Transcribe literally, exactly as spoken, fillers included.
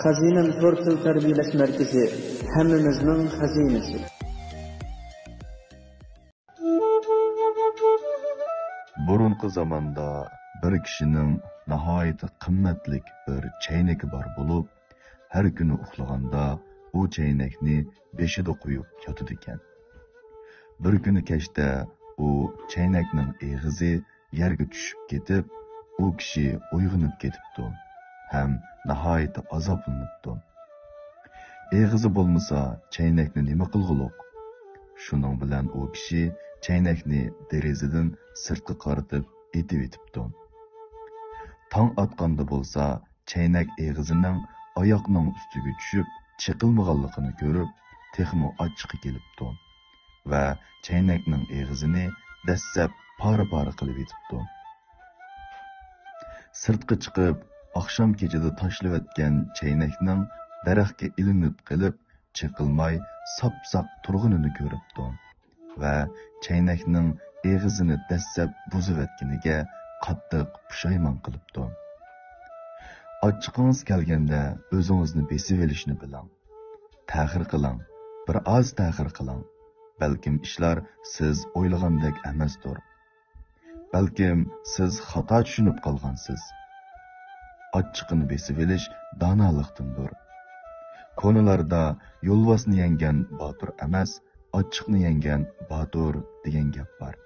خەزىنەم تور تىل تەربىيەلەش مەركىزى، ھەممىمىزنىڭ خەزىنىسى. بۇرۇنقى زاماندا بىر كىشىنىڭ ناھايىتى قىممەتلىك بىر چەينىكى بار بولۇپ، ھەر كۈنى ئۇخلىغاندا ئۇ چەينەكنى بېشىدا قويۇپ ياتىدىكەن. بىر كۈنى كەچتە ئۇ چەينەكنىڭ ئېغىزى يەرگە چۈشۈپ كېتىپ، ئۇ كىشى ئويغىنىپ كېتىپتۇ ھەم ناھايىتى ئازابلىنىپتۇ. ئېغىزى بولمىسا، چەينەكنى نېمە قىلغۇلۇق؟ شۇنىڭ بىلەن ئۇ كىشى چەينەكنى دېرىزىدىن سىرتقا قارىتىپ ئېتىۋېتىپتۇ. تاڭ ئاتقاندا بولسا، چەينەك ئېغىزىنىڭ ئاياقنىڭ ئۈستىگە چۈشۈپ چېقىلمىغانلىقىنى كۆرۈپ، تېخىمۇ ئاچچىقى كېلىپتۇ ۋە چەينەكنىڭ ئېغىزىنى دەسسەپ پارە-پارە قىلىۋېتىپتۇ. سىرتقا چىقىپ، ئاخشام كېچىدە تاشلىۋەتكەن چەينەكنىڭ دەرەخكە ئىلىنىپ قېلىپ، چېقىلماي ساپساق تۇرغىنىنى كۆرۈپتۇ ۋە چەينەكنىڭ ئېغىزىنى دەسسەپ بۇزۇۋەتكىنىگە قاتتىق پۇشايمان قىلىپتۇ. ئاچچىقىڭىز كەلگەندە ئۆزىڭىزنى بېسىۋېلىشنى بىلىڭ. تەخىر قىلىڭ، بىر ئاز تەخىر قىلىڭ. بەلكىم ئىشلار سىز ئويلىغاندەك ئەمەستۇر. بەلكىم سىز خاتا چۈشىنىپ قالغانسىز. ئاچچىقىنى بېسىۋېلىش دانالىقتىندۇر. كونىلاردا «يولۋاسنى يەڭگەن باتۇر ئەمەس، ئاچچىقنى يەڭگەن باتۇر» دېگەن گەپ بار.